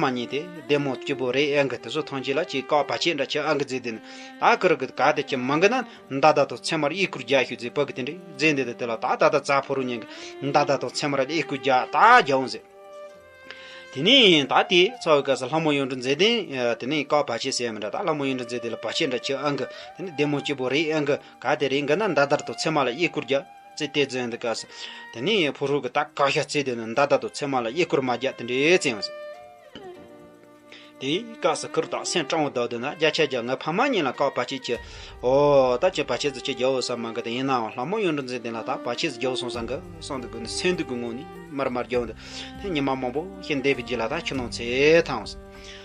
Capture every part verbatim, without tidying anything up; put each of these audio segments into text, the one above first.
མ་ཉིད་དེ་བདེ་མོ་སྐྱིད་པོ་རེད་ཨང་གི་དེ་ཚོ་ཐོན་ཅི་ལ་ཅིག་ཀ་བ་ཆེ་འདྲ་ཆེ་ཨང་གི་རྫས་དེ་ནི་ད་ཁུར་གི་ག་དེ་ཅི་མང་གི་ན་མདའ་དར་དང་ཚེར་མར་གཡས་སྐོར་རྒྱག་ཤོག་རྫས་བོད་གི་དེ་འདྲས་རྫས་འདི་དེ་དེ་ལ་ད་ད་ད་རྫ་ཕོ་རུ་ཉན་གི་མདའ་དར་དང་ཚེར་མར་གཡས་སྐོར་རྒྱག་ད་རྒྱག་འོང་ཟེར། དེ་ནས་ད་དེ་ཚོ་གི་སྐབས་སུ་ལྷ་མོ་གཡུ་འབྲུག་མཛེས་ལྡན་དེ་ནས་ཀ་བ་ཆེ་ཟེར་མི་འདྲ་ད་ལྷ་མོ་གཡུ་འབྲུག་མཛེས་ལྡན་ལ་བ་ཆེ་འདྲ་ཆེ་ཨང་གི་དེ་ནས་བདེ་མོ་སྐྱིད་པོ་རེད་ཨང་གི་ག་དེ་རེད་འགི་ན་མདའ་དར་དང་ཚེར་མ་ལ་གཡས་སྐོར་རྒྱག་རྩེ་དེ་རྫས་འདི་སྐབས་སུ། དེ་ནས་ཕོ་ཧྲུག་གི་ད་ཀ་ཤ་རྩེ་དེ་ནི་མདའ་དར་དང་ཚེར་མ་ལ་གཡས་སྐོར་མ་རྒྱག་དེ་འདྲའི་རྩེ་ཡང་ཟེར། དེའི་སྐབས་སུ་ཁུར་དང་སེམས་སྤྲང་བོ་བདག་དེ་ན་རྒྱ་ཆ་རྒྱ་ངའི་ཕ་མ་གཉིས་ལ་ཀ་བ་ཆེ་ཆེ། ཨོ་ད་ཁྱེད་བ་ཆེ་ཟིག་ཁྱེད་རྒྱ་བོ་ས་མ་གི་དེ་ཡིན་ནའང་ལྷ་མོ་གཡུ་འབྲུག་མཛེས་ལྡན་ལ་ད་བ་ཆེ་ཟིག་རྒྱ་བོ་སོང་ས་འགི་སོང་འདུག་གི་ནི་སེམས་སྡུག་གི་ངང་ནས་མར་མར་རྒྱ་བོ་འདི་དེ་ཉི་མ་མང་པོ་ཞིག་འདས་པའི་རྗེས་ལ་ད་ཁྱི་ནང་ཚེ་ཐང་ཟེར།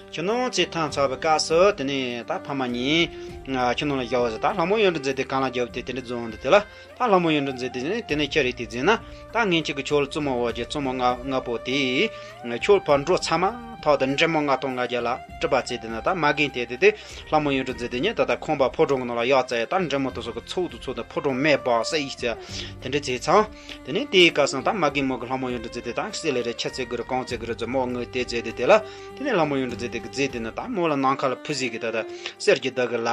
ཁྱི་ནང་ཚེ་ཐང་ཚར་བའི་སྐབས་སུ་དེ་ནས་ད་ཕ་མ་གཉིས་ཁྱི་ནང་ལ་བཞག་བ་ཟེར། ད་ལྷ་མོ་གཡུ་འབྲུག་མཛེས་ལྡན་གང་ལ་རྒྱབ་དེ་དེ་འདྲ་རྫོང་འདི་དེ་ལ། ད་ལྷ་མོ་གཡུ་འབྲུག་མཛེས་ལྡན་དེ་ནས་དེ་ནས་ཁྱེད་རེད་དེ་ཟེར་ན། ད་ངེད་ཅག་གི་ཁྱོད་ལ་བཙུན་མོ་བ་གི་བཙུན་མོ་ལྔ་ལྔ་པོ་དེས། ཁྱོད་ཕར་འགྲོ་ཚར་མ་ཐག་ཏུ་འདྲེ་མོ་ལྔ་སྟོང་ལྔ་བརྒྱ་ལ་སྤྲུལ་པ་བྱས་དེ་ནས་ད་མ་རྒན་དེ་དེ་དེ་ལྷ་མོ་གཡུ་འབྲུག་མཛེས་ལྡན་ཉིད་ད་ལྟ་ཁང་པ་ཕོ་བྲང་གི་ནང་ལ་གཡར་བཙལ་ཡ་ད་འདྲེ་མོ་དེ་ཚོ་གི་ཚོགས་དུ་ཚོགས་ཏེ་ཕོ་བྲང་མེ་འབར་བསད་ཡིན་ཟེར་དེ་འདྲ་བྱས་ཚང་། དེ་ནས་དེའི་སྐབས་སུ་ད་མ་རྒན་མོ་གི་ལྷ་མོ་གཡུ་འབྲུག་མཛེས་ལྡན་དང་སྲས་ལེ་རེ་ཆ་ཚེ་གི་རུ་གང་ཚེ་གི་རུ་རྫུ་མོ་དངོས་དེ་མཛེས་ལྡན་དེ་ལ། དེ་ནས་ལྷ་མོ་གཡུ་འབྲུག་མཛེས་ལྡན་གྱིས་མཛེས་ལྡན་ནི་ད་མོ་ལ་ནམ་མཁའ་ལ་ཕུལ་ཟིག་གི་ད་ལྟ་གསེར་གྱི་མདའ་གི་ལ།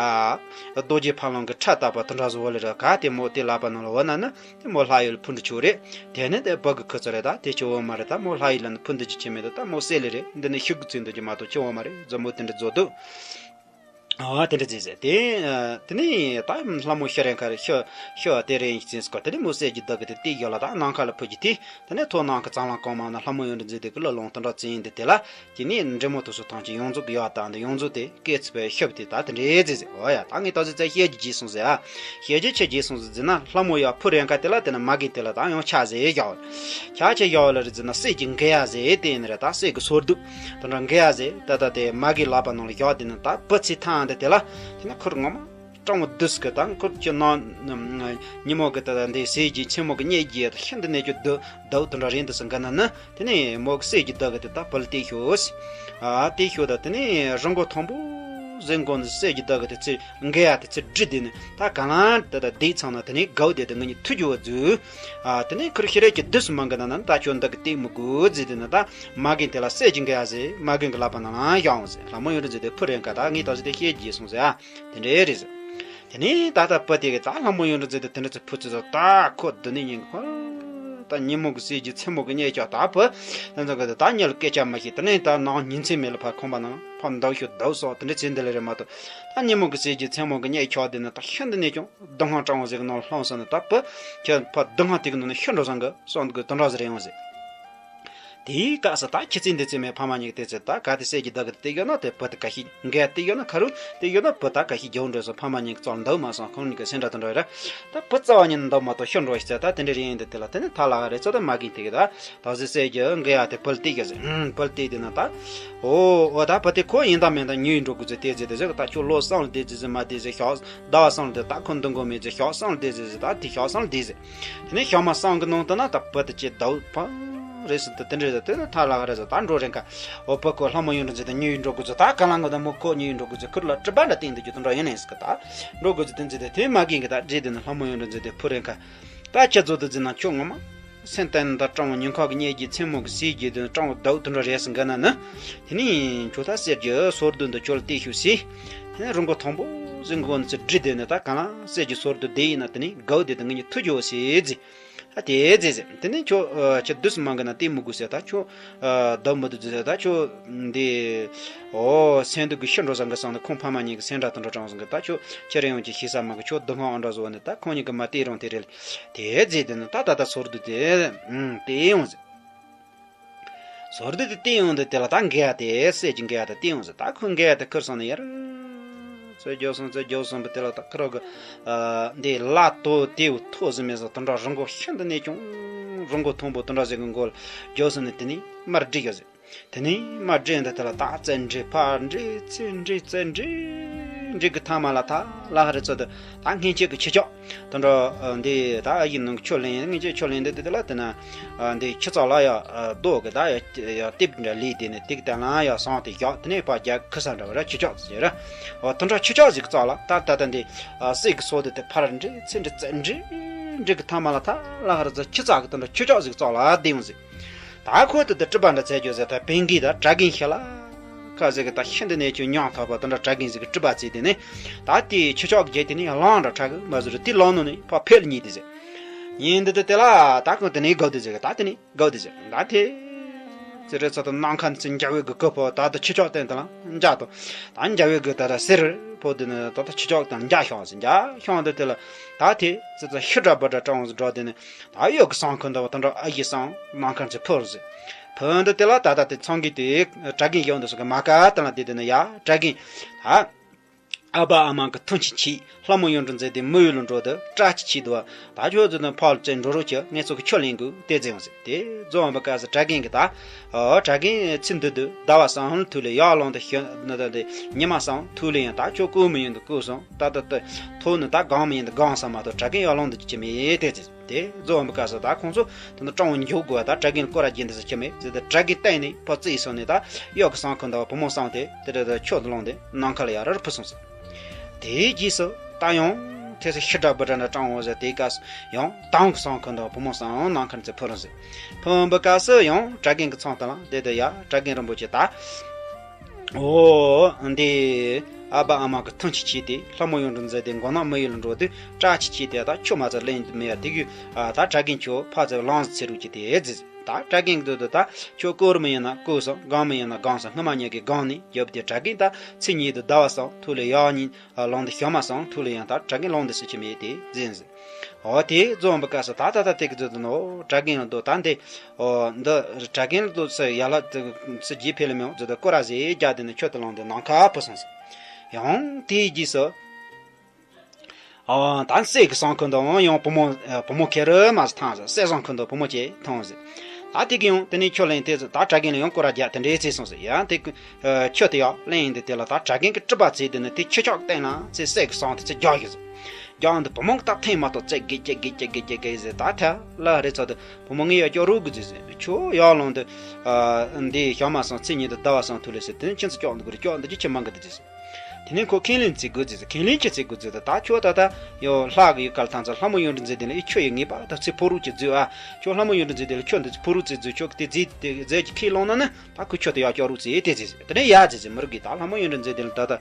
རྡོ་རྗེ་ཕ་ལང་གི་ཁྲ་བཏབ་པ་དེ་འདྲ་བཟོ་བ་ལས་ར་ག་དེ་མོ་དེ་ལག་པ་ནང་ལ་བོར་ན་ནི་དེ་མོ་ལྷ་ཡུལ་ཕུལ་འགྲོ་ཆོག་རེད། དེ་ནི་དེ་བུ་གི་ཁུ་ཚུར་རེད་ད་དེ་ཆོ་བོ་མ་རེད་ད་མོ་ལྷ་ཡུལ་ལ་ནི་ཕུལ་འདི་ཅི་ཆེ་མེད་ད་ད་མོ་སྲས་ལེ་རེད་འདི་ནི་ཤུགས་ཀྱི་ཚིག་འདི་ཅི་མ་གཏོགས་ཆེ་བོ་མ་རེད་རྫུ་མོ་དེ་འདྲ་བཟོ་འདུག་ཨ་དེ་འདྲ་བྱས་ཟེར་དེ། དེ་ནས་ད་ལྷ་མོ་ཤི་རན་ཁར་ཤི་ཤི་བ་དེ་རེད་ཡིན་ཟེར་སྐོར་དེ་ནས་མོ་གསེར་གྱི་མདའ་གི་དེ་དེ་ཡོད་ལ་ད་ནམ་མཁའ་ལ་ཕུལ་གྱི་དེ། དེ་ནས་ཐོག་ནང་གི་གཙང་ལ་གང་མང་ན་ལྷ་མོ་གཡུ་འབྲུག་མཛེས་ལྡན་གི་ལ་ལོང་དེ་འདྲ་བྱས་ཡིན་འདི་དེ་ལ། དེ་ནས་འདྲེ་མོ་དེ་ཚོ་ཐང་ཆེན་ཡོངས་རྫོགས་ཀྱི་ཡག་དང་འདི་ཡོངས་རྫོགས་དེ་སྐད་ཚིག་པའི་ཤབ་དེ་ད་དེ་འདྲའི་རྫས་ཟེར་འོ་ཡ་ད་ངས་ད་ཟེར་ཚེ་ཤེས་ཀྱི་རྗེས་སོང་ཟེར་ཨ། ཤེས་ཀྱི་ཆེ་རྗེས་སོང་ཟེར་ཟེར་ན་ལྷ་མོ་ཡག་ཕུ་རན་ཁ་དེ་ལ་དེ་ན་མ་རྒན་དེ་ལ་ད་ཡང་ཆ་ཟེར་བཞག་བ། ཆ་ཆེ་བཞག་བ་ལ་རེད་ཟེར་ན་གསེར་གྱི་འགལ་ཡ་ཟེར་དེ་ནི་རེད་ད་གསེར་གྱི་སོར་གདུབ་དེ་འདྲ་འགལ་ཡ་ཟེར་ད་ད་དེ་མ་རྒན་ལག་པ་ནང་ལ་བཞག་དེ་ནི་ད་བུ་ཚེ་ཐང་འདི་དེ་ལ་དེ་ན་ཁུར་ངོ་མ། སྤྲང་བོ་འདུག་གི་དང་ཁུར་གྱི་ནང་ཉིན་མོ་གི་ད་ད་འདི་ཟས་ཀྱི་མཚན་མོ་གི་གཉིད་ཀྱི་ད་ཤིན་ཏུ་ནས་ཀྱི་འདུག་འདུག་དེ་འདྲ་རེད་འདུག་སེ་འགའ་ན་ནི་དེ་ནས་མོ་གི་གསེར་གྱི་མདའ་གི་དེ་ད་བུལ་ཏེ་ཤོག་ཟེར། ཨ་དེ་ཤོག་ད་དེ་ནས་རི་མགོ་མཐོན་པོ་ཟེར་མགོ་ནི་གསེར་གྱི་མདའ་གི་དེ་ཚེ་འགའ་ཡ་དེ་ཚེ་བྲི་དེ་ནི་ད་ག་ལང་ད་ད་དེ་ཚང་ན་དེ་ནས་དགའ་བོ་དེ་དེ་ངེད་གཉིས་ཐུག་རྒྱུ་བ་འཛུལ། ཨ་དེ་ནས་ཁུར་ཤི་རེ་གྱི་འདུག་སེ་མང་གི་ན་ན་ད་ཁྱོད་མདའ་གི་སྟེགས་མི་དགོས་ཟེར་དེ་ནི་ད་མ་རྒན་དེ་ལ་གསེར་གྱི་འགའ་ཡ་ཟེར་མ་རྒན་གི་ལག་པ་ནང་ལ་བཞག་འོང་ཟེར་ལྷ་མོ་གཡུ་འབྲུག་མཛེས་ལྡན་ཕུ་རན་ཁ་ད་ངས་ད་ཟེར་དེ་ཤེས་ཀྱི་སོང་ཟེར་ཨ། དེ་འདྲའི་རེད་ཟེར། དེ་ནས་ད་ལྟ་བུ་དེ་གི་ད་ལྷ་མོ་གཡུ་འབྲུག་མཛེས་ལྡན་དེ་འདྲ་ཚེ་ཕུ་ཚེ་ཚོ་ད་ཁོ་འདི་ནས་ཉིན་ཁོ་ད་ཉིན་མོ་གི་གསེར་གྱི་མཚན་མོ་གི་གཉིད་ཀྱང་ད་བུ་ད་ཚོ་གི་ད་ཉལ་སྐད་ཆ་མ་ཤེས་དེ་ནས་ད་ནང་ཉིན་མཚན་མེད་ལ་ཕར་ཁང་པ་ནང་ཕར་འདུག་ཤོག་འདུག་སོགས་དེ་འདྲ་ཚེ་འདི་ལ་རེད་མ་གཏོགས་ད་ཉིན་མོ་གི་གསེར་གྱི་མཚན་མོ་གི་གཉིད་ཁྱོག་དེ་ནས་ད་ཤིན་ཏུ་ནས་ཀྱང་སྡུག་བསྔལ་སྤྲང་བོ་ཟིག་གི་ནང་ལ་ལྷུང་སོང་ནས་ད་བུ་ཁྱོད་ཕར་སྡུག་བསྔལ་དེ་གི་ནང་ནས་ཤི་འགྲོ་བསམ་གི་སོང་གི་དེ་འདྲ་ཟིག་རེད་ཡོང་ཟེར། དེའི་སྐབས་སུ་ད་ཁྱི་ཚེ་འདི་ཚེ་མེད་ཕ་མ་གཉིས་ཀྱི་དེ་ཚེ་ད་ག་དེ་གསེར་གྱི་མདའ་གི་དེ་ཡོད་ན་དེ་བུ་དེ་ག་ཤི་འགའ་དེ་ཡོད་ན་ཁ་རུ་དེ་ཡོད་ན་བུ་ད་ག་ཤི་རྒྱུ་འགྲོ་སོང་ཕ་མ་གཉིས་ཀྱི་རྩ་ལ་འདུག་མ་སོང་ཁོང་གཉིས་ཀྱི་སེམས་འདྲ་དེ་འདྲ་རེད། ད་བུ་རྩ་བ་ཉིད་ནས་འདུག་མ་གཏོགས་ཤི་འགྲོ་ཞིག་ཚེ་ད་དེ་འདྲ་རེད་ཡིན་དེ་དེ་ལ་དེ་ནི་ཐ་ལ་ག་རེ་ཚོ་ད་མ་གིན་དེ་གི་ད་ད་གཟི་གསེར་གྱི་འགའ་ཡ་དེ་བུལ་དེ་གི་ཟེར་ཧུམ་བུལ་དེ་དེ་ན་ད་ཨོ་ཨོ་ད་བུ་དེ་ཁོ་ཡིན་ད་མིན་ད་ཉུལ་འགྲོ་དགོས་ཚེ་དེ་ཟེར་དེ་ཟེར་ད་ཁྱོད་ལོ་གསུམ་ལ་བསྡད་ཚེ་ཟེར་མ་བསྡད་ཟེར་ཞག་ཟླ་བ་གསུམ་ལ་བསྡད་ད་ཁོ་འདུག་དགོས་མེད་ཟེར་ཞག་གསུམ་ལ་བསྡད་ཟེར་ཟེར་ད་དེ་ཞག་གསུམ་ལ་བསྡད་ཟེར། དེ་ནས་ཞག་མ་གསུམ་གི་ནང་དུ་ན་ད་བུ་དེ་ཅི་ཟླ་བ་རེད་ཟེར་དེ་དེ་འདྲ་ཟེར་དེ་ནི་ཐ་ལ་ག་རེ་ཟེར་ད་འགྲོ་རན་ཁ་འོ་བུ་ཁོ་ལྷ་མོ་གཡུ་འབྲུག་མཛེས་ལྡན་ཉུལ་འགྲོ་དགོས་ཚེ་ད་ག་ལ་འགོ་ད་མོ་ཁོ་ཉུལ་འགྲོ་དགོས་ཚེ་ཁུར་ལ་སྤྲིན་པ་འདྲ་བསྟན་འདུག་རྒྱུ་དེ་འདྲ་ཡིན་ནས་ཟེར་གི་ད་འགྲོ་དགོས་ཚེ་དེ་འཛི་དེ་དེ་མ་གིན་གི་ད་འདྲེ་དེ་ནི་ལྷ་མོ་གཡུ་འབྲུག་མཛེས་ལྡན་ཕུ་རན་ཁ་ད་ཁྱེད་ཚོ་དེ་འཛི་ན་ཁྱོད་ངོ་མ་སེམས་གཏིང་ནས་ད་སྤྲང་བོ་ཉིན་ཁ་གི་གཉིད་ཀྱི་མཚན་མོ་གི་ཟས་ཀྱི་དོན་སྤྲང་བོ་ཟླ་བ་དེ་འདྲ་རེད་ཟེར་གི་ན་ནི། དེ་ནི་ཁྱོད་ད་གསེར་གྱི་སོར་གདུབ་འདི་ཁྱོད་ལ་གཏད་ཤོག་ཟེར། དེ་ནི་རི་མགོ་མཐོན་པོ་ཟེར་མགོ་ནས་ཚུར་བསྒྲིལ་བསྡད་ནས་ད་གང་ལ་གསེར་གྱི་སོར་གདུབ་དེ་ཡིན་ན་དེ་ནི་དགའ་བོ་དེ་དང་ངེད་གཉིས་ཐུག་རྒྱུ་ཟེར་ཟེར། ད་དེ་ཟེར་ཟེར་དེ་ནི་ཁྱོད་ཁྱེད་དུས་སུ་མང་གི་ན་དེ་མི་དགོས་ཟེར་ད་ཁྱོད་བདག་མི་འདུག་ཟེར་ད་ཁྱོད་འདི་ཨོ་སེམས་སྡུག་གི་ཤི་འགྲོ་བསམ་གི་བསམ་ནས་ཁོང་ཕ་མ་གཉིས་ཀྱི་སེམས་འདྲ་དང་འདྲ་དྲང་བསམ་གི་ད་ཁྱོད་ཁྱེད་རང་ཡོང་གི་ཤི་ས་མ་གི་ཁྱོད་སྡུག་བསྔལ་ཨང་འདྲ་བཟོ་བ་ནི་ད་ཁོང་གཉིས་ཀྱི་མ་དེ་རང་དེ་རེད་ལ་དེ་ཟེར་དེ་ནི་ད་ད་ད་སོར་གདུབ་དེ་ཨུམ་དེ་ཡོང་ཟེར། སོར་གདུབ་དེ་བསྟན་ཡོང་དུས་དེ་ལ་ད་འགལ་ཡ་དེ་གསེར་གྱི་འགལ་ཡ་དེ་བསྟན་ཡོང་ཟེར། ད་ཁོས་འགལ་ཡ་དེ་ཁུར་སོང་ནས་ཡར་ཚོད་རྒྱོབ་སོང་ཚོད་རྒྱོབ་སོང་བུ་དེ་ལ་ད་ཁུར་གི་འདི་ལ་ཏོ་དེའུ་ཐོ་ཟིན་མེད་ཟེར་དེ་འདྲ་རི་མགོ་ཤིན་ཏུ་ནས་ཀྱང་རི་མགོ་མཐོན་པོ་དེ་འདྲ་ཟིག་གི་མགོ་ལ་རྒྱོབ་སོང་ནས་དེ་ནས་མར་བསྒྲིགས་ཡོད་ཟེར། དེ་ནས་མར་བསྒྲིགས་འདི་དེ་ལ་ད་ཙེ་འདྲི་ཕར་འདྲི་ཚུར་འདྲི་ཙེ་འདྲི་འདྲི་གི་ཐ་མ་ལ་ད་ལ་ཧ་རི་ཚོ་དེ་ད་སྔན་ཆད་ཀྱི་ཁྱི་ཅག་དེ་འདྲ་འདི་ད་ཨ་ཡིན་ནང་ཆོས་ལེན་ངེས་ཅན་ཆོས་ལེན་འདི་དེ་ལ་དེ་ན་འདི་ཁྱི་ཚོགས་ལ་ཡ་རྡོ་གི་ད་ཡ་ཡ་ཏིབ་འདྲ་ལས་དེ་ནི་ཏིག་དེ་ལ་ཡ་སང་དེ་བཞག་དེ་ནས་ཕ་རྒྱ་ཁུ་ས་འདྲ་བ་ར་ཁྱི་ཅག་ཟེར་ར་འོ་དེ་འདྲ་ཁྱི་ཅག་ཟིག་ཚོགས་ལ་ད་ད་ད་འདི་སྲིད་གི་སོ་དེ་དེ་ཕར་འདྲི་ཚུར་འདྲི་ཙེ་འདྲི་འདྲི་གི་ཐ་མ་ལ་ད་ལ་ཧ་ར་ཚོ་ཁྱི་ཚོགས་གི་དེ་འདྲ་ཁྱི་ཅག་ཟིག་ཚོགས་ལ་དེ་ཡོང་ཟིག་ད་ཁོ་དེ་དེ་སྤྲུལ་པ་འདྲ་ཚད་རྒྱུ་ཟེར་ད་བེང་གི་ད་དྲ་གིན་ཤི་ལ། ཁ་ཟེར་གི་ད་ཤིན་ཏུ་ནས་ཀྱང་མྱང་ཐག་པ་དེ་འདྲ་གྲྭ་རྒན་ཟིག་གི་སྤྲུལ་པ་བཙལ་དེ་ནས། ད་དེའི་ཁྱི་ཕྱོགས་བརྒྱད་དེ་ནས་གླང་འདྲ་ཁྲ་གི་མ་ཟུར་དེ་ལོག་ནོ་ནས་ཕར་ཕེབས་ཉིད་དེ་ཟེར། ཉིན་འདི་དེ་དེ་ལ་ད་ཁོང་དེ་ནས་དགའ་བདེ་ཟེར་གི་ད་དེ་ནས་དགའ་བདེ་ཟེར། ད་དེ་ཙི་རེ་ཚོ་དང་ནམ་མཁའ་ནས་ཚེ་འཇའ་འོད་གི་གོ་ཕོ་ད་ད་ཁྱི་ཕྱོགས་སྟེང་དེ་ལ་འཇའ་དང་། ད་འཇའ་འོད་གི་ད་ད་ཟེར་ཕོ་དེ་ནས་ད་ད་ཁྱི་ཕྱོགས་སྟེང་འཇའ་ཤོང་ཟེར། འཇའ་ཤོང་འདི་དེ་ལ་ད་དེ་ཙི་ཙི་ཤི་དྲག་པོ་འདྲ་སྤྲང་བོ་ཟེར་འགྲོ་དེ་ནས། ད་གཡོག་གི་སང་ཁོ་འདི་བ་དང་འདྲ་ཨ་ཡི་སང་ནམ་མཁའ་ཚེ་ཕོ་རུ་ཟེར། ཕོ་འདི་དེ་ལ་ད་ད་དེ་ཚང་གི་དེ་གྲྭ་རྒན་གཡོག་འདི་སོ་གི་མ་ཀ་དང་ལ་དེ་དེ་ནས་ཡ་གྲྭ་རྒན་ད། ཨ་ཕ་ཨ་མ་གི་ཐུགས་ཆེ་ཆེ་ལྷ་མོ་ཡོན་ཏན་མཛད་དེ་མི་ཡུལ་ལ་འགྲོ་དུས་སྐྲ་ཆེ་ཆེ་འདུག་བ། ད་ཁྱོད་ཚོ་དང་ཕར་ལ་བཙལ་འགྲོ་རོགས་ཀྱི་ངས་ཚོ་གི་ཆོས་ལེན་དགོས་དེ་ཟེར་ཟེར། དེ་རྫོང་བ་ག་ས་གྲྭ་རྒན་གི་ད། ཨོ་གྲྭ་རྒན་ཚེ་འདི་དུས་ཟླ་བ་སང་ལ་ཐུག་ལས་ཡར་ལོང་དུ་ཤོད་ན་ད་དེ་ཉི་མ་སང་ཐུག་ལས་ཡང་ད་ཁྱོད་བཀོད་མི་ཡོང་དུ་བཀོད་སོང་ད་ད་ད་ཐོག་ནི་ད་གང་མི་ཡོང་དུ་གང་ས་མ་གཏོགས་གྲྭ་རྒན་ཡར་ལོང་དུ་ཅི་མེད་དེ་ཟེར། དེ་རྫོང་བ་ག་ས་ད་ཁོང་ཚོ་དེ་ནི་སྤྲང་བོ་འཇུག་དགོས་ད་གྲྭ་རྒན་སྐོར་ར་རྒྱན་དུ་ཟེར་ཁྱི་མེད་ཟེར་ད་གྲྭ་རྒན་བསྟན་ནས་ཕར་བརྩིས་སོང་ནས་ད་གཡོག་གི་སང་ཁོ་འདི་བ་བུ་མོ་སང་དེ་དེ་འདྲ་ད་ཁྱོད་དུ་ལོང་དེ་ནམ་མཁའ་ལ་ཡར་ར་ཕུ་སོང་ཟེར། དེའི་རྗེས་སུ་ད་ཡང་དེ་ཚོ་ཤི་དྲག་པོ་འདྲ་འདྲ་སྤྲང་བོ་ཟེར་དེའི་སྐབས་སུ་ཡང་དང་གི་སང་ཁོ་འདི་བ་བུ་མོ་སང་ནམ་མཁར་ཚེ་ཕུ་རུང་ཟེར། ཕུ་འབུ་སྐབས་སུ་ཡང་གྲྭ་རྒན་གི་ཚང་དང་ལ་དེ་དེ་ཡ་གྲྭ་རྒན་རིན་པོ་ཆེ་ད། ཨོ། འདི། ཨ་ཕ་ཨ་མ་གི་ཐུགས་ཆེ་ཆེ་དེ་ལྷ་མོ་ཡོན་ཏན་མཛད་དེ་མགོ་ནག་མི་ཡུལ་ལ་འགྲོ་དུས་སྐྲ་ཆེ་ཆེ་དེ་ད་ཆུ་མ་ཚ་ལེན་དུ་མེད་ཡ་དེ་གུ། ཨ་ད་གྲྭ་རྒན་ཁྱོད་ཕ་ཚ་ལང་ཚེ་རུ་ཅི་དེ་ཟེར། ད་གྲྭ་རྒན་གི་དུ་དུ་ད་ཁྱོད་སྐོར་མི་ཡིན་ན་སྐོར་སོང་གང་མི་ཡིན་ན་གང་སོང་སྔ་མ་ཉག་གི་གང་ནས་ཡོད་དེ་གྲྭ་རྒན་ད་ཚེ་ཉིད་དུ་ཟླ་བ་སང་ཐུག་ལས་ཡག་ཉིན་ལོང་དུ་ཤོ་མ་སང་ཐུག་ལས་ཡང་ད་གྲྭ་རྒན་ལོང་དུ་སུ་ཆི་མེད་དེ་ཟེར་ཟེར། ཨོ་དེ་རྫོང་བ་ག་ས་ད་ད་ད་དེ་གི་ཚོད་དུ་ནོ་གྲྭ་རྒན་ལ་དོ་ད་འདི། ཨོ་འདི་གྲྭ་རྒན་ལ་དོ་ས་ཡ་ལ་དེ་ས་རྗེས་ཕེ་ལ་མེའོ་ཚོད་དུ་སྐོར་ར་ཟེ་རྒྱ་དེ་ནི་ཁྱོད་དུ་ལོང་དུ་ནང་ཁ་ཕུ་སོང་ཟེར། ཡང་དེའི་རྗེས་སུ། ཨོ་ད་སྲས་ཀྱི་སང་ཁུ་འདུ་ཡང་བུ་མོ་བུ་མོ་ཁེ་རུ་མ་ཐང་ཟེར་སྲས་སང་ཁུ་འདུ་བུ་མོ་ཅེ་ཐང་ཟེར། ད་དེ་གི་ཡང་དེ་ནི་ཁྱོད་ལ་ཡང་དེ་ཟེར་ད་གྲྭ་རྒན་ལ་ཡང་སྐོར་ར་རྒྱ་དེ་འདྲའི་ཚེ་སོང་ཟེར་ཡང་དེ་གི། ཨ་ཁྱོད་དེ་ཡང་གླེང་ཡིན་དེ་དེ་ལ་ད་གྲྭ་རྒན་གྱི་སྤྲུལ་པ་བཙལ་དེ་ནི་དེ་ཁྱི་ཆག་བསྟན་ལ་ཚེ་སྲས་ཀྱི་སང་དེ་ཚེ་རྒྱག་ཡོད་ཟེར། རྒྱག་འདི་བུ་མོ་གི་ད་ཐེངས་མ་གཏོགས་ཚེ་དགེ་རྒྱ་དགེ་རྒྱ་དགེ་རྒྱ་དགེ་ཟེར་ད་ཐ་ལ་རེ་ཚོ་དེ་བུ་མོ་ངས་ཡང་སྐྱོ་རུ་གི་ཟེར་ཟེར་ཁྱོད་ཡང་ལོང་དུ། ཨ་འདི་ཞག་མ་སང་ཚེ་ཉིན་དུ་ཟླ་བ་སང་ཐུག་ལེ་ཟེར་དེ་ནི་ཁྱི་ཚེ་སྐྱོག་འདི་གུ་རེ་སྐྱོག་འདི་ཅི་ཁྱི་མང་གི་དེ་ཟེར། དེ་ནི་ཁོ་ཁས་ལེན་བྱེད་དགོས་ཟེར་ཟེར་ཁས་ལེན་ཅི་བྱེད་དགོས་ཟེར་ད་ཁྱོད་ད་ད་ཡོ་ལྷག་གི་ཡོད་གལ་ཐང་ཚ་ལྷ་མོ་ཡོན་ཏན་མཛད་དེ་ལ་ཨི་ཁྱོད་ཡི་ངེས་པ་ད་ཚེ་ཕོ་རུ་ཅི་མཛོད་ཨ། ཁྱོད་ལྷ་མོ་ཡོན་ཏན་མཛད་དེ་ལ་ཁྱོད་འདི་ཚེ་ཕོ་རུ་ཅི་མཛོད་ཁྱོད་ཀྱི་དེ་མཛད་དེ་མཛད་ཀྱི་ཁས་ལོང་ན་ནི། ད་ཁོས་ཁྱོད་དེ་ཡག་སྐྱོག་རུ་ཙེ་དེ་ཙེ་ཟེར། དེ་ནས་ཡག་ཙེ་ཙེ་མི་རུ་གི་ད་ལྷ་མོ་ཡོན་ཏན་མཛད་དེ་ལ་ད་ད་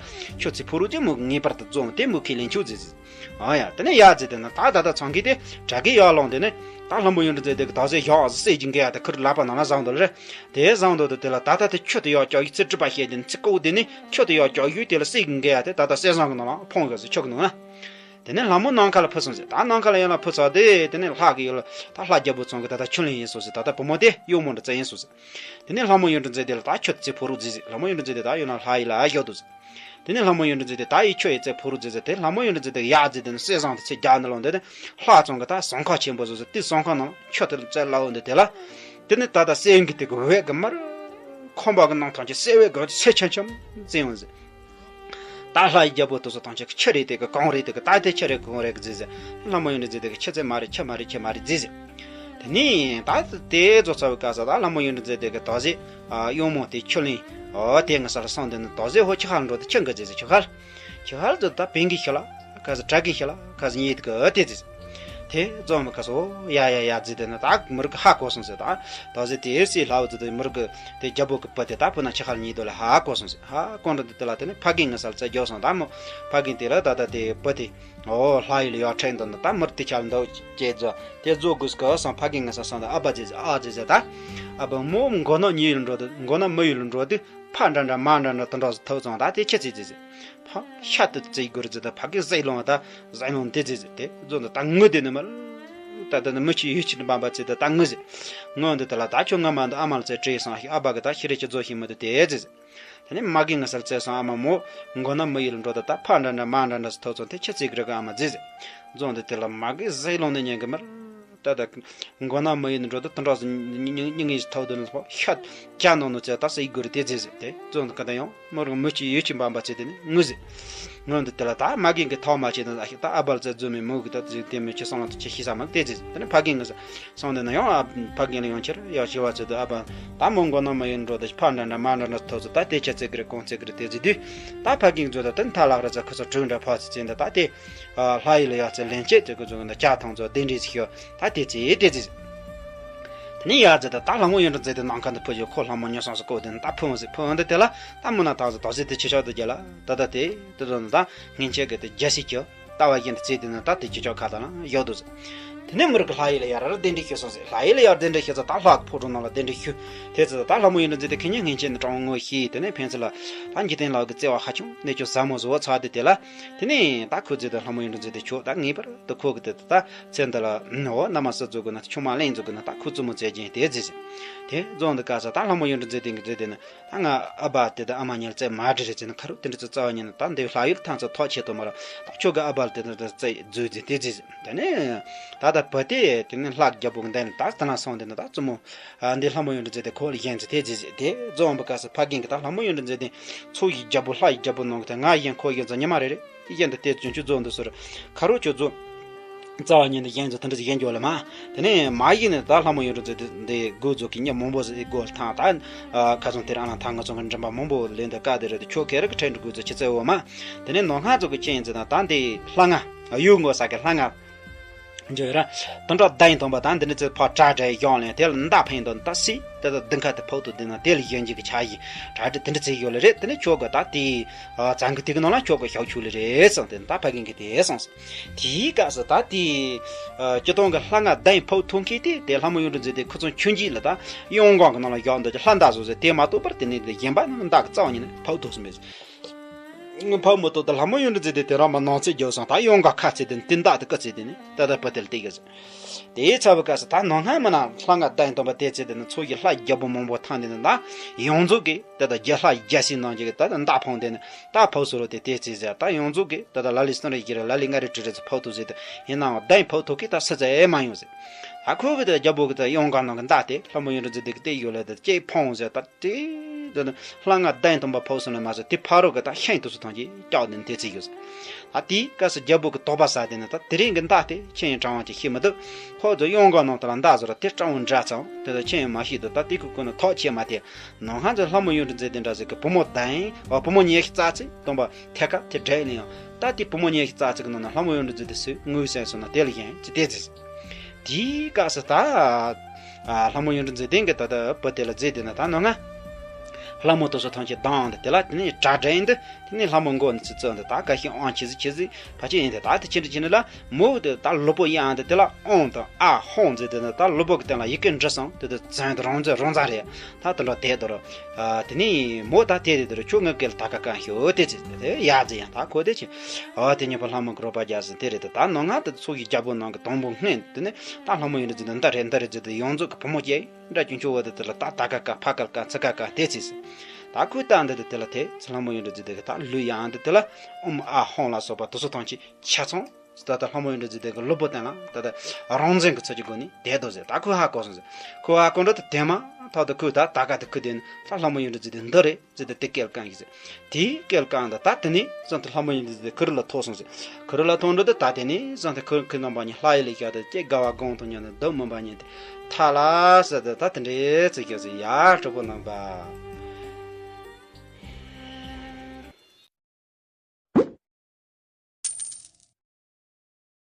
ཁྱོད་ཚེ་ཕོ་རུ་ཙེ་མོ་ངེས་པར་དུ་བཙོང་དེ་མོ་ཁས་ལེན་ཆུག་ཙེ་ཟེར། ཨ་ཡ་དེ་ནས་ཡག་ཙེ་དེ་ན་ད་ད་ད་ཚང་གི་དེ་གྲ་གི་ཡག་ལོང་དེ་ནས་ད་ལྷ་མོ་ཡོན་ཏན་མཛད་དེ་གི་ད་ཟེ་ཡག་ཟེ་སྲས་ཀྱི་འགལ་ཡག་དེ་ཁུར་ལག་པ་ནང་ལ་བཟང་དོ་ལེ། དེ་བཟང་དོ་དེ་དེ་ལ་ད་ད་དེ་ཁྱོད་དེ་ཡག་སྐྱོག་ཡུ་ཚེ་གྲུབ་པ་བཤད་དེ་ནི་ཚེ་ཀོ་དེ་ནི་ཁྱོད་དེ་ཡག་སྐྱོག་ཡུ་དེ་ལ་སྲས་ཀྱི་འགལ་ཡག་དེ་ད་ད་སྲས་བཟང་གི་ནང་ལ་ཕོང་གི་ཟེ་ཁྱོད་གི་ནང་ན། དེ་ནས་ལྷ་མོ་ནམ་མཁའ་ལ་འཕུར་སོང་ཟེར། ད་ནམ་མཁའ་ལ་ཡང་ལ་འཕུར་ཚར་དེ་དེ་ནས་ལྷ་གི་ཡུལ་ད་ལྷ་རྒྱལ་པོ་ཚང་གི་ད་ད་ཁྱོད་ལེན་ཡིན་སོང་ཟེར། ད་ད་བུ་མོ་དེ་གཡོག་མོ་འདྲ་བཙལ་ཡིན་སོང་ཟེར། དེ་ནས་ལྷ་མོ་ཡོན་ཏན་མཛད་དེ་ལ་ད་ཁྱོད་ཚེ་ཕོ་རུ་ཟེར་ཟེར། ལྷ་མོ་ཡོན་ཏན་མཛད་དེ་ད་ཡོད་ན་ལྷ་ཡི་ལ་ཨ་ཞོ་དུ་ཟེར། དེ་ནས་ལྷ་མོ་ཡོན་ཏན་མཛད་དེ་ད་ཡི་ཁྱོད་ཡི་ཚེ་ཕོ་རུ་ཟེར་ཟེར། དེ་ལྷ་མོ་ཡོན་ཏན་མཛད་དེ་ཡག་ཟེར་དེ་ནས་སྲས་བཟང་དེ་ཚེ་རྒྱ་ནི་ལོང་དེ་དེ་ལྷ་ཚང་གི་ད་ཟངས་ཁང་ཆེན་པོ་བཟོ་ཟེར། དེ་ཟངས་ཁང་ནང་ཁྱོད་དེ་བཙལ་ལ་འོང་དེ་དེ་ལ། དེ་ནས་ད་ད་སྲས་གི་དེ་གི་འོད་གི་མར་ཁོམ་པ་གི་ནང་ཐང་ཆེ་སྲས་འོད་གི་ཚེ་ཆེན་ཆེན་བཙལ་འོང་ཟེར། ད་ལྷ་ཡི་རྒྱལ་པོ་དེ་ཚོ་ཐམས་ཅད་ཀྱི་ཆུ་རེད་དེ་གི་གང་རེད་དེ་གི་ད་དེ་ཆུ་རེད་གང་རེད་གི་ཟེར་ཟེར། ལྷ་མོ་ཡོན་ཏན་མཛད་དེ་གི་ཆུ་ཚད་མ་རེད་ཆུ་མ་རེད་ཆུ་མ་རེད་ཟེར་ཟེར། དེ་ནས་ད་དེ་རྫོགས་ཚར་བའི་སྐབས་སུ་ད་ལྷ་མོ་ཡོན་ཏན་མཛད་དེ་གི་ད་ཟེ་གཡོག་མོ་དེ་ཆུ་ལེན་ཨོ་དེ་ང་ས་ལ་སོང་དེ་ནི་ད་ཟེ་ཧོ་ཆུ་ཁ་ལ་འགྲོ་དེ་ཆུ་འགི་ཟེར་ཟེར་ཆུ་ཁ་ལ། ཆུ་ཁ་ལ་དེ་ད་བན་གི་ཤི་ལ་ཁ་ཟེ་གྲ་གི་ཤི་ལ་ཁ་ཟེ་ཉེ་དེ་གི་དེ་ཟེར། དེ་རྫོགས་མི་ཁ་སོ་ཡ་ཡ་ཡ་ཟེར་དེ་ནི་ད་མི་རིགས་ཧ་གོ་སོང་ཟེར། ད་ད་ཟེ་དེ་སྲས་ལྷ་བུ་ཟེར་དེ་མི་རིགས་དེ་རྒྱལ་པོ་གི་བུ་དེ་ད་བུ་ན་ཆུ་ཁ་ལ་ཉེ་དོ་ལ་ཧ་གོ་སོང་ཟེར། ཧ་གོ་འདྲ་དེ་དེ་ལ་དེ་ནི་ཕ་རྒན་ང་ས་ལ་ཙེ་རྒྱོ་སོང་ད་མོ་ཕ་རྒན་དེ་ལ་ད་ད་དེ་བུ་དེ། ཨོ་ལྷ་ཡུལ་ཡར་ཁྲིད་འདོན་ད་མི་དེ་ཆ་ལ་འདུག་ཅེས་ཟོ་དེ་ཟོ་དགོས་ཀི་སང་ཕ་རྒན་ང་ས་སང་ད་ཨ་ཕ་ཟེར་ཟེར་ཨ་ཟེར་ཟེར་ད། ཨ་ཕ་མོ་མགོ་ནག་མི་ཡུལ་འགྲོ་དུས་མགོ་ནག་མི་ཡུལ་འགྲོ་དུས་ཕ་འདྲ་འདྲ་མ་འདྲ་འདྲ་དུ་འདྲ་ཐོབ་ཙང་ད་དེ་ཆི་ཟེར་ཟེར་ཟེར། ཕ་ཤ་དུ་བཙལ་དགོས་རེད་ཟེར་ད་ཕ་རྒན་ཟས་ལོང་ད་ཟས་ལོང་དེ་ཟེར་ཟེར་དེ་ཟོ་ད་ད་ངུ་དེ་ནི་མ་ད་ད་ནི་མི་ཆི་ཡུལ་ཆི་འདྲ་འབའ་འབའ་ཟེར་ད་ད་ངུ་ཟེར། ངུ་འདི་དེ་ལ་ད་ཁྱོད་ང་མ་འདི་ཨ་མ་ལ་ཙེ་བྲིས་སང་ཨ་ཕ་གི་ད་ཤི་རེ་ཆི་ཟོ་ཤི་མི་འདུག་དེ་ཟེར་ཟེར། དེ་ནས་མ་རྒན་ང་ས་ལ་ཙེ་སང་ཨ་མ་མོ་མགོ་ནག་མི་ཡུལ་འགྲོ་ད་ད་ཕ་འདྲ་འདྲ་མ་འདྲ་འདྲ་ཟེར་ཐོབ་ཙང་དེ་ཆི་ཟེར་གི་རེད་གི་ཨ་མ་ཟེར་ཟེར། རྫོང་དེ་དེ་ལ་མ་རྒན་ཟས་ལོང་ནས་ཉན་གི་མར། ད་ད་མགོ་ནག་མི་ཡུལ་འགྲོ་ད་དུ་འདྲ་ཟེར་སྙིང་ངེ་ཐོབ་དུ་ནས་ཤ་ཅ་ནོ་ནོ་ཙེ་ད་ཟེར་གི་རེད་དེ་ཟེར་ཟེར་དེ་རྫོང་དེ་ག་ད་ཡང་མོ་རང་མི་ཆི་ཡུལ་ཆི་འབའ་འབའ་ཚེ་དེ་ནས་ངུ་ཟེར། ངུ་འདི་དེ་ལ་ད་མ་རྒན་གི་ཐོག་མ་ཆེ་ད་ད་ཨ་ཕ་ལ་ཙེ་རྫུན་མའི་མོ་གི་ད་ཟེར་དེ་མི་ཆི་སང་ལ་ད་ཆི་ཤི་ས་མ་དེ་ཟེར་ཟེར། དེ་ནས་ཕ་རྒན་ང་ས་སོང་དེ་ན་ཡང་ཨ་ཕ་རྒན་ལ་ཡང་ཁྱེར་ཡང་ཤི་བ་ཚེ་དུ་ཨ་ཕ་ད་མོ་མགོ་ནག་མི་ཡུལ་འགྲོ་ད་ཕ་འདྲ་འདྲ་མ་འདྲ་འདྲ་ཐོབ་ཚེ་ད་དེ་ཆ་ཙེ་གི་རེད་གོང་ཙེ་གི་རེད་དེ་ཟེར་དུས་ད་ཕ་རྒན་ཚོ་ད་དེ་མཐའ་ལག་ར་ཙེ་ཁོ་ཚོ་གྲོས་འདྲ་ཕ་ཚེ་ཙེ་འདི་ད་དེ་ལྷ་ཡུལ་ལ་ཡག་ཚེ་ལན་ཆད་ཙེ་ཁོ་ཚོ་གི་འདི་ལྕགས་ཐང་ཚོ་གདན་འདྲེན་ཞིག་ཤོག་ད་དེ་ཚེ་དེ་ཚེ་ཟེར། ནི་ཡར་ཟེར་ཏེ་ད་ལྷ་མོ་ཡོངས་གྲགས་མཛེས་ལྡན་ནམ་མཁའ་འདི་ཕུལ་ཞིང་ཁོ་ལྷ་མོ་མྱུར་སོང་ཟེར་བཀོད་དེ་ནི་ད་ཕུལ་འོང་ཟེར། ཕུལ་འོང་དུས་དེ་ལ་ད་མི་ནག་ཐང་ཟེར་དོགས་སེ་དེ་ཆེ་ཤོས་དེ་རྒྱ་ལ་ད་ད་དེ་དེ་ཚོ་ནི་ད་སྔན་ཆད་ཀྱི་དེ་རྒྱལ་སྲིད་ཀྱི་ལྟ་བ་བཞིན་དུ་བརྩིས་ཏེ་ནི་ད་དེ་ཆེ་ཆོག་ཁ་ཐག་ལ་བཞག་འདུག་ཟེར། དེ་ནས་མི་རིགས་ཀྱི་ལྷ་ཡུལ་ལ་ཡར་ར་གདན་འདྲེན་ཞུས་སོང་ཟེར། ལྷ་ཡུལ་ལ་ཡར་གདན་འདྲེན་ཞུས་ཚེ་ད་ལྷ་ཕོ་བྲང་ནང་ལ་གདན་འདྲེན་ཞུས། དེ་ཚེ་ད་ལྷ་མོ་ཡོངས་གྲགས་མཛེས་ལྡན་དེ་ཁེ་ཉིན་སྔན་ཆད་ནི་དྲང་ངོ་ཤེས། དེ་ནས་ཕན་ཚུན་ལ་ད་འཇིག་རྟེན་ལ་གི་བརྩེ་བ་ཧ་ཅང་གནས་ཆུང་ཟབ་མོ་བཟོ་བ་ཚར་དུས་དེ་ལ། དེ་ནས་ད་ཁོ་ཚོས་ད་ལྷ་མོ་ཡོངས་གྲགས་མཛེས་ལྡན་ཆོག་ད་ངེས་པར་དུ་ཁོ་གི་དེ་ད་ཚེ་འདི་ལ་འོ་མནའ་མ་བསུ་བཙུགས་དགོས་ན། ཆུང་མ་ལེན་བཙུགས་དགོས་ན། ད་ཁོ་བཙུན་མོ་བཙལ་གྱིན་དེ་བརྩིས་ཟིན། དེ་རྫོང་དུ་བཀག་ས་ད་ལྷ་མོ་ཡོངས་གྲགས་མཛེས་ལྡན་གྱིས་བརྩིས་དེ་ནི། ད་ང་ཨ་ཕ་དེ་དང་ཨ་མ་གཉིས་ལ་བཙལ་མ་འགྲིག་རེད་ཟེར་ནས། ཁ་རུ་དེ་འདྲ་ཚོ་རྩ་བ་ཉིད་ནས་ད་འདི་ལྷ་ཡུལ་ཐང་ཚོ་ཐག་ཆད་དོ་མ་ར། ད་ཁྱོད་ཀྱི་ཨ་ཕ་ལ་དེ་འདྲ་བཙལ་རྫུས་ཟིན་དེ་བརྩིས་ཟིན། དེ་ནས་ད་ད་བུ་དེ་དེ་ནས་ལྷ་རྒྱལ་པོ་གི་མདུན་ལ་ད་དེ་ན་སོང་དེ་ནི་ད་བཙུན་མོ་འདི་ལྷ་མོ་ཡོངས་གྲགས་མཛེས་ལྡན་ཁོ་ལ་བཞེངས་ཚེ་དེ་བརྩིས་ཟིན། དེ་རྫོང་དུ་བཀག་ས་ཕ་རྒན་གྱིས་ད་ལྷ་མོ་ཡོངས་གྲགས་མཛེས་ལྡན་མཚོ་ཡི་རྒྱལ་པོ་ལྷ་ཡི་རྒྱལ་པོ་ནང་གི་ད་ང་བཞེངས་ཁོ་བཞེངས་ཚོ་ཉི་མ་རེ་རེ། དེ་བཞིན་དུ་དེ་བྱུང་ཆུ་རྫོགས་འདུག་ཟེར། ཁ་རོག་ཁྱོད་རྫོགས། རྩ་བ་ཉིད་ནས་གཞན་ཚོ་དེ་འདྲ་ཞིག་ཡིན་རྒྱུ་ལ་མ། དེ་ནས་མ་ཡིན་ནས་ད་ལྷ་མོ་ཡོངས་གྲགས་མཛེས་ལྡན་འདི་དགོས་ཚོ་གི་མྱི་མང་པོ་ཟིག་དགོས་ཐང་ད། ཁ་སང་དེར་ཨ་ལང་ཐང་ང་ཚོ་གི་མགྲིན་པ་མང་པོ་ལེན་དུ་བཀའ་དེ་རེད་དེ། ཁྱོད་ཁེ་རི་གི་ཁྲལ་འགྲོ་དགོས་ཚོ་ཆི་ཚེ་འོ་མ། དེ་ནས་ནོར་སྔགས་ཚོ་གི་ཅན་ཟེར་ན་ད་འདི་ལྷ་ང་གཡུལ་ངོ་ས་གི་ལྷ་ང་འཇོ་ར། དུད་འགྲོ་བདུན་སྟོང་པ་ད་འདི་འདྲ་ཚོ་ཕར་གྲ་སྒྲིག་ཡོང་ལེན་དེ་ལ་མདའ་འཕེན་དོན་ད་སྲིད་དེ་ད་དུང་ཁ་དེ་ཕོག་ཏུ་དེ་ན་དེ་ལ་ཡོན་གྱི་གི་ཆ་ཡི་གྲ་སྒྲིག་དེ་འདྲ་ཚེ་ཡོད་ལེ་རེད། དེ་ནས་ཁྱོད་གི་ད་དེ་ཙང་གི་དེ་གི་ནང་ལ་ཁྱོད་གི་ཞག་ཆུ་ལེ་རེད་སོང་དེ་ད་ཕ་རྒན་གི་དེ་སོང་སོང་། དེའི་སྐབས་སུ་ད་དེ་སྤྱི་དོན་གྱི་ལྷ་ང་བདུན་ཕོག་ཐུག་མཁན་དེ་དེ་ལྷ་མོ་ཡོངས་གྲགས་མཛེས་ལྡན་ཁོ་ཚོ་མཆོད་མཇལ་ལ་ད་གཡང་འགུགས་ཀྱི་ནང་ལ་བཞག་འདུག་ཀྱི་ལྷ་མདའ་བཟོ་ཟེར། དེ་མ་གཏོགས་པར་དེ་ནས་དེ་གཞན་པ་རྣམས་མདའ་གི་རྩ་བ་ཉིད་ནས་ཕོག་ཐུག་སོང་མེད། ཕོག་མི་ཐུབ་ད་ལྷ་མོ་ཡོངས་གྲགས་མཛེས་ལྡན་དེ་རང་མ་ནང་ཚེ་རྒྱོབ་སོང་ད་གཡང་འགུགས་ཁ་ཚེ་དེ་དེ་མདའ་དེ་ཀི་ཚེ་དེ་ནས་ད་ད་པ་དེ་ལ་བལྟས་ཀྱི་ཟེར། དེའི་ཚབ་བཀའ་སི་ད་ནང་སྔ་མ་ན་ལྷ་ང་བདུན་སྟོང་པ་དེ་ཚེ་དེ་ནི་ཚོ་ཡི་ལྷ་རྒྱལ་པོ་མང་པོ་ཐང་དེ་ནི་ད་ཡོངས་རྫོགས་ཀྱི་དེ་ད་རྒྱལ་ལྷ་རྒྱལ་སྲིད་ནང་གི་ད་ད་མདའ་འཕངས་དེ་ནི་ད་ཕོག་སོ་རོ་དེ་དེ་ཚེ་ཟེར། ད་ཡོངས་རྫོགས་ཀྱི་དེ་ད་ལ་ལི་སྟོན་རེ་གི་རེ་ལ་ལི་ང་རེ་དྲི་རེ་ཚེ་ཕོག་ཐུག་ཟེར་དེ་ཡིན་ནའང་བདུན་ཕོག་ཐུག་གི་ད་སི་ཚེ་མ་ཡོང་ཟེར། ད་ཁོ་གི་དེ་རྒྱལ་པོ་གི་ད་གཡང་འགུགས་ནང་གི་མདའ་དེ་ལྷ་མོ་ཡོངས་གྲགས་མཛེས་ལྡན་གི་དེ་ཡོད་ལ་དེ་ཅེ་ཕོང་ཟེར་ད། དེ་དེ་ནི་ལྷ་ང་བདུན་སྟོང་པ་ཕོག་སོང་ལ་མ་ཟད་དེ་ཕ་རོལ་གི་ད་ཤིང་དུ་སུ་ཐང་གི་སྐྱོག་དེ་ནི་དེ་ཚེ་ཡོད་ཟེར། ད་དེའི་སྐབས་སུ་རྒྱལ་པོ་གི་དོགས་པ་ཟ་དེ་ནི་ད་དེ་རིང་གི་མདའ་དེ་ཁྱེད་ཡང་དྲང་བ་ཅིག་ཤེས་མི་ཐུབ། ཁོ་ཚོ་གཡང་འགུགས་ནང་དུ་ལ་མདའ་བཟོ་ར་དེ་སྤྲང་བོ་འདྲ་ཙང་དེ་ཚོ་ཁྱེད་ཡང་མ་ཤེས་འདུག་ད་དེ་ཁུ་ཁུ་ནི་ཐོག་ཆེ་མ་དེ་ནང་ཧ་ཚོ་ལྷ་མོ་ཡོངས་གྲགས་མཛེས་ལྡན་འདྲ་ཟིག་གི་བུ་མོ་བདུན་ཨ་བུ་མོ་ཉི་ཤུ་རྩ་གཅིག་སྟོང་པ་ཐད་ཀ་དེ་འདྲ་ཡིན་ཡང་ད་དེ་བུ་མོ་ཉི་ཤུ་རྩ་གཅིག་གི་ནང་ན་ལྷ་མོ་ཡོངས་གྲགས་མཛེས་ལྡན་སུ་ངོས་སེམས་སོང་ན་དེ་ལ་ཡིན་ཅི་དེ་ཟེར། དེའི་སྐབས་སུ་ད་ཨ་ལྷ་མོ་ཡོངས་གྲགས་མཛེས་ལྡན་གྱི་ད་ལྟ་བུ་དེ་ལ་མཛེས་དེ་ན་ད་ནོ་ང་། ལྷ་མོ་དེ་ཚོ་ཐམས་ཅད་སྡང་འདི་དེ་ལ་དེ་ནས་གྲ་སྒྲིག་འདི་དེ་ནས་ལྷ་མོ་མགོ་ནས་ཚུར་ཚུར་འདི་ད་ག་ཤེད་ཨང་ཆི་ཟིག་ཆི་ཟིག་ཕ་ཆེ་ཡིན་དེ་ད་དེ་ཆི་འདྲ་ཆི་འདྲ་ལ་མོ་དེ་ད་ལུས་པོ་གཡས་འདི་དེ་ལ་ཨང་དང་ཨ་ཧོང་མཛེས་དེ་ན་ད་ལུས་པོ་གི་སྟེང་ལ་ཡི་གེ་འབྲི་སོང་དེ་དེ་བཙན་དུ་རང་བཙན་རང་བཙན་རེད། ད་དེ་འདྲ་དེ་དོ་རོ། དེ་ནས་མོ་ད་དེ་དེ་དེ་རོ་ཁྱོད་ངའི་སྐད་ལ་ད་ག་གང་ཤོད་དེ་ཚེ་དེ་ཡ་ཟེ་ཡང་ད་ཁོ་དེ་ཆི། ཨ་དེ་ཉིན་པ་ལྷ་མོ་གི་རོགས་པ་རྒྱག་ཟིན་དེ་རེད་དེ་ད་ནང་ང་དེ་ཚོ་ཡི་རྒྱལ་པོ་ནང་གི་དང་པོ་སྔོན་དེ་ནས་ད་ལྷ་མོ་ཡོངས་གྲགས་མཛེས་ལྡན་འདི་རེད་འདི་རེད་ཟེར་དེ་ཡོངས་རྫོགས་ཀྱི་བུ་མོ་སྐྱེས་འདྲ་ཅུང་ཆུང་བ་དེ་དེ་ལ་ད་ད་ག་ག་ཕ་ག་ག་ཚ་ག་ག་དེ་ཚེ་ཟེ། ད་ཁོས་ད་འདི་དེ་དེ་ལ་དེ་ཚེ་ལྷ་མོ་ཡོངས་གྲགས་མཛེས་ལྡན་གི་ད་ལུས་ཡང་འདི་དེ་ལ་ཨུམ་ཨ་ཧོང་ལ་སོགས་པ་དེ་ཚོ་ཐམས་ཅད་ཆ་ཚང་ད་ལྟ་ལྷ་མོ་ཡོངས་གྲགས་མཛེས་ལྡན་གི་ལུས་པོ་སྟེང་ལ་ད་ལྟ་རང་བཙན་གི་ཚུལ་གྱི་སྒོ་ནས་བསྡད་དོ་ཟེར། ད་ཁོས་ཧ་གོ་སོང་ཟེར། ཁོས་ཧ་གོ་འགྲོ་དེ་དེ་མ་ཐག་ཏུ་ཁོས་ད་ད་ག་དེ་ཁུ་དེ་ནི་ད་ལྷ་མོ་ཡོངས་གྲགས་མཛེས་ལྡན་འདི་རེད་ཟེར་ཏེ་དེ་སྐད་བསྐང་གི་ཟེར། དེའི་སྐད་བསྐང་ད་ད་དེ་ནས་བཟུང་སྟེ་ལྷ་མོ་ཡོངས་གྲགས་མཛེས་ལྡན་ཁུ་རུ་ལ་ཐོགས་སོང་ཟེར། ཁུ་རུ་ལ་ཐོགས་འགྲོ་དེ་ད་དེ་ནས་བཟུང་སྟེ་ཁུ་ཁུ་རྣམ་པ་གཉིས་ལྷ་ཡུལ་ལ་བཞག་སྟེ་ཀྱེ་དགའ་བ་དགོངས་དང་མཉམ་དུ་སྡུག་མུན་པ་ཉིད་དེ་ཐར་ལ་ཟེར་ཏེ་ད་དེ་འདྲའི་ཚིག་སྐྱོར་ཟེར་ཡ་གྲོགས་པོ་རྣམ་པ།